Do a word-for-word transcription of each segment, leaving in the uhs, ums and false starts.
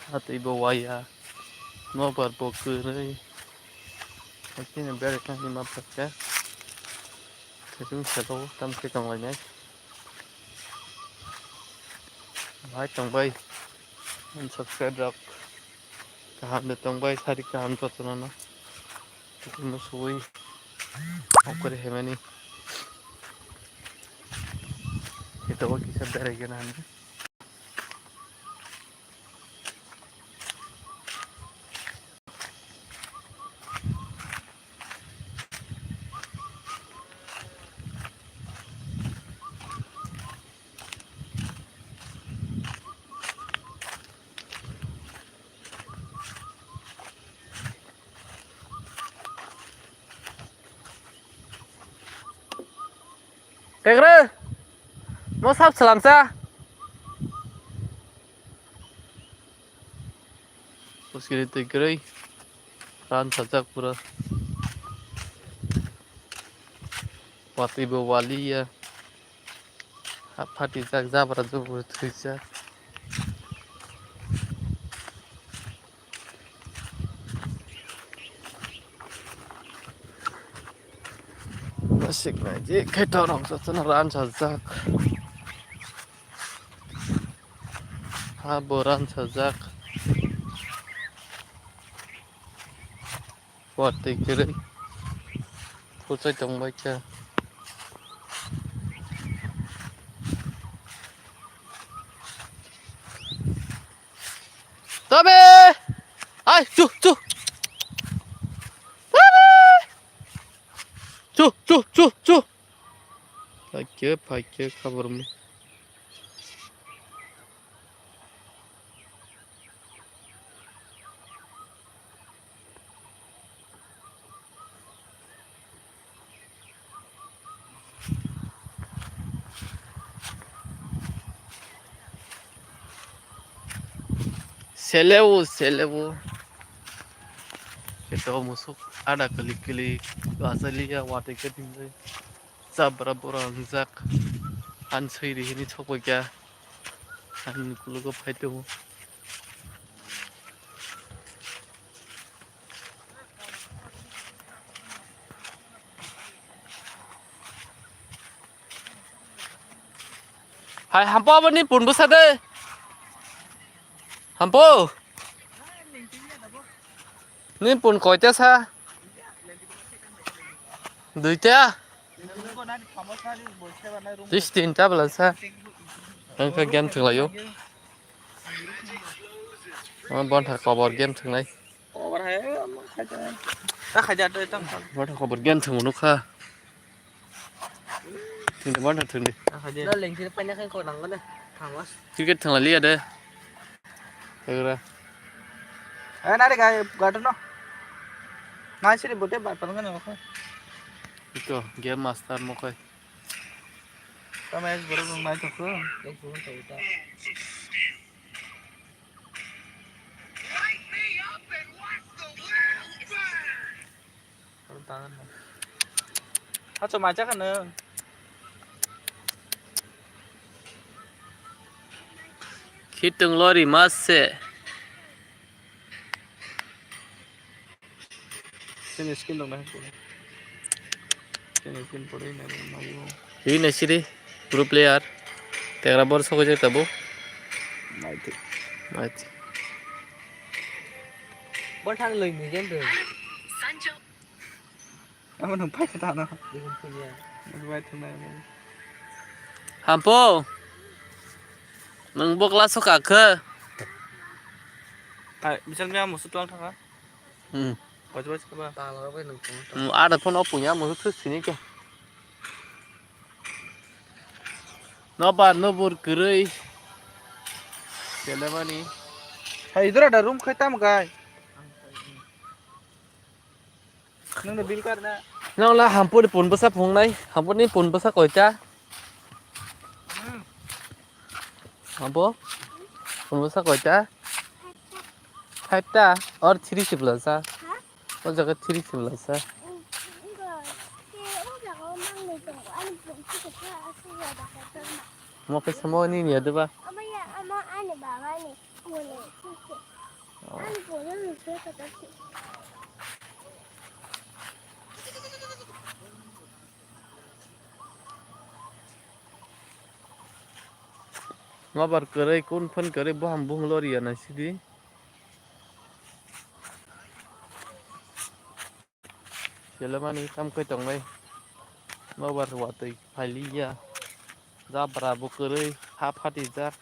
Atwi bo waya. Nobar bo kwrwi. Hakhe ni berai thangni ma phakhe. Thaichung salo tamkhe tonglainai. Bahai tongbai. Ani subscribe rok. Kaham de tongbai, sari kaham jotono no. Tini musui. Okore hemani. Ito kisa berai gana hande. Tegre, mo sab salamsa. Puskiri twi kwrwi. Ran sajak pura. Watwi bo waliya. Hap phatijak, jabra jubur thwijak. Nasiknai je kheto rok jotono ran sajak. Ha bo ran sajak. Watwi kwrwi. Phuchai tongbai kha. Tabe! Ai, chu, chu. Tabe! Chu, chu, chu, chu. Phaikhe, phaikhe, khabar mu. Selebu, selebu. Keto musuk ada klik klik asaliya wate keting. Jabra bora wngjak. Ani swi ri hini sokbai kha. Ani kulugo phai tongo. Hai, hampo abo ni pun bwsa de. Hampo. Ni pun koita sa? Duita? Tis tinta bwla sa. Ang kha game thwnglaio. Ama bonthar kobor game thwngnai. Kobor hai, ama khaida. Ta khaida, ta, ta. Bonthar kobor game thwngmano kha. Thwngdi, bonthar thwngdi. Ta khaida. Na lengthi paina khai ko nang ne. Thamas. Cricket thwngla liya de. Egra. Eh, nari gai garden no. Nai siri bote bai palnga ne ko. Ito, game master mo khai. Tama ek borok rok naithok kho. Hacho mai chakha nwng. Khitung lori mas se. Sini skin dong nai. Sini skin pore nai mayo. Ini siri pro player. Tegra bor sokoi jai tabo. Maiti. Maiti. Bol thang loi ni jen do. Amo nang pai kata na. Bai thang nai. Hampo. Nang bokla soka khe. Ai, misal mi amo sutlang thanga. Hmm. Baca baca apa? Tala apa yang nonton? Hmm, ada phone opo ya, musuh terus sini ke. Nobar nobor kwrwi. Selemani. Hai, idhar ada room khai tam gai. Nang na bill kar na. Nang la hampur pun bwsa phungnai, hampur ni pun bwsa koita. Abo? Pun bwsa koita? Five ta? Or three sibla sa? O jaga three sibla sa? Mo khe samo ni ni aduba? Nobar kwrwi, kun phan kwrwi, boham bung loriya naisidi. Selemani tam khe tongnai. Nobar watwi phailiya. Jabra bo kwrwi, ha phatijak.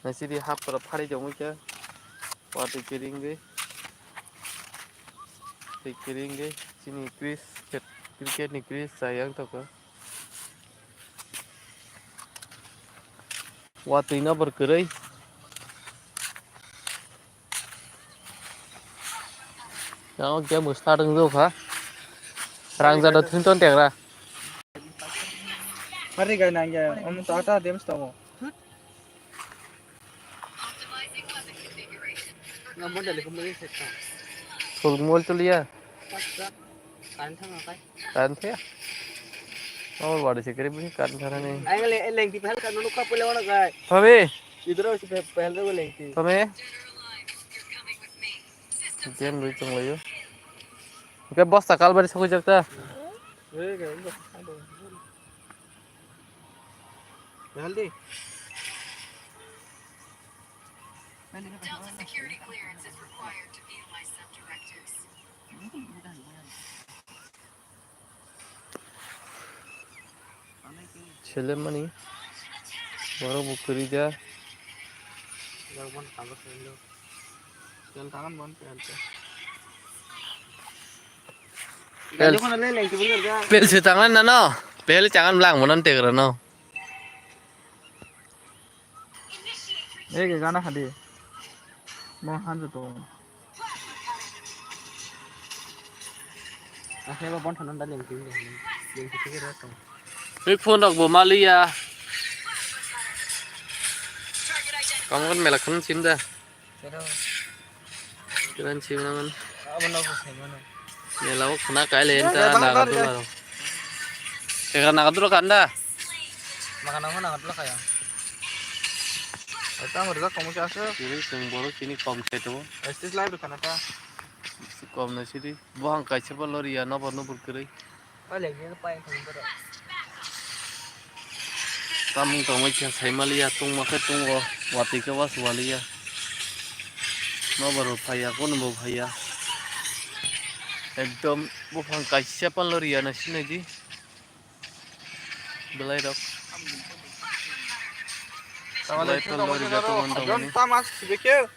Naisidi hapra phari tongwi khe. Watwi kiringwi. Tei kiringwi. Chini crease, cricket ni crease chayang tongkha. Watwi nobar kwrwi. Yang game start wng kha. Rang jada thun ton tegra. Hari gai nang ya, om ta ta dem sto. Full mol tuliya. Kan thang kai. Kan thang. Oh, wadi sikri bini kan thang ni. Ai le lengti pahal kan nu ka pule wana kai. Thame. Idro si pahal do lengti. Thame. Game rui chung layo. Oke, bosta kalbari sokoi jakta. Pahal di. Delta security clearance is required to view my sub-directors. Selemani borok bo kwrwi da. Pel se tangan na no, pel tangan blang monan tegra no. Ege gana hadi. Mo hanjo to. Akheba bon thanan da leng tin leng tin ke ra to. Ei phone rok bo maliya. Kamu kan mela khun sim da. Kiran sim na man. Abo na ko sai mano. Mela o khuna kai le enta na ga dula. Tega nagadura kanda. Makan nama nagadura kaya. Eta mereka kamu siapa? Ini sing borok sini kom seto. Estis live kana ta. Kom na sidi. Bohang kaisa ba lori ya nobar nubur kiri. Pale ni pa yang kamu boro. Tamung tongmai khe saimaliya tungma khe tungo watwi khe waswaliya. Nobar bo phaiya kono bo phaiya. Ekdom buphang kaisa pal lori ya na sinai di. Belai rok. Belai pal lori ya to man tongmani. Tama sibeke.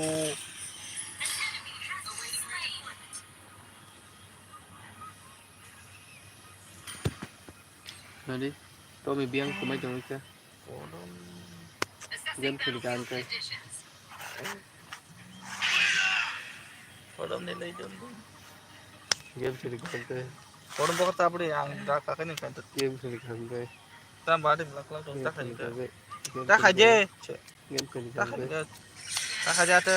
O. Nadi, Tommy biyang kumai tongwi kha. Game kheli kha ang khe. Kodom ni lai jom. Game kheli kha ang khe. Kodom bokar tabri ang da kakani kha. Game kheli kha ang khe. Tam badi blak blak ta khai je. Ta khai je. Game kheli kha ang khe. Ta khai je ta.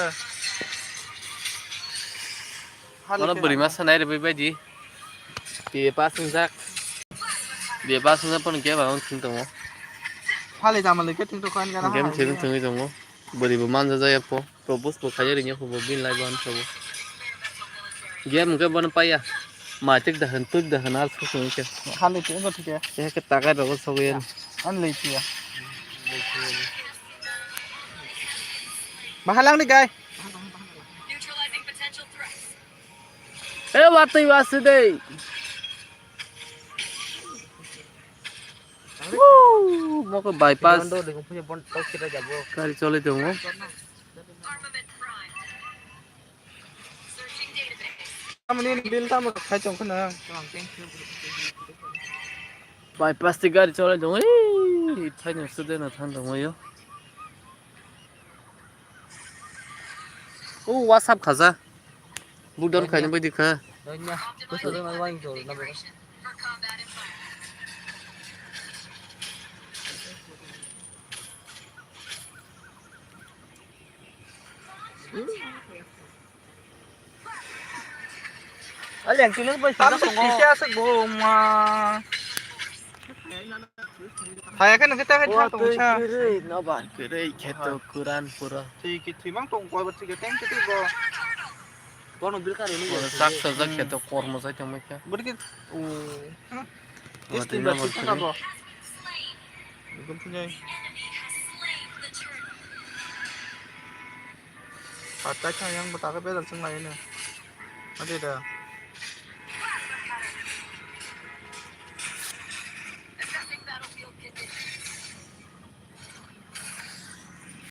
Kono bwrwi masa nai rwui baidi. Biye pass wngjak. Biye pass wngjak pono game ang thwng tongo. Phali tamo le khe thwng tongkha ani gana. Game thwng thwngwi tongo. Bwrwi bo manja jaya pho. Propose bo khaijak ringya pho bo bini life bo ang thabo. Game hwnkhe bono paiya. Maitik da hwn, twk da hwn, ar thwk wngkhe. Hali thwk wngkha thwk ya. Khe khe takai rogo sogwi ani. Ani lei phiya. Bahalang ni guy. E watwi wasu dei. Woo, moko bypass. Gari choli tongo. Tamni bill tamo khai tong khna. Bypass ti gari choli tongo. Ei, thaino student no thang tongo yo. O WhatsApp khaja. Budon khaini baidi kha. Aleng tulen bai sana tongo. Kisa se goma. Phai khe nang khe ta khe thang tong sa. Kwrwi no ba, kwrwi khe to Kuran pura. Thwi ki thwi mang tong koi ba thwi khe teng khe bo. Bono bil kari ni. Oro sak sajak khe to kormo jai tong mai khe. Bwrwi khe o. Oro Is twi tin ba ba thwi thang kwrwi. Bo. Nukun thunjai. Patai thang yang bo ta khe bedal chwng lai no. Ade da.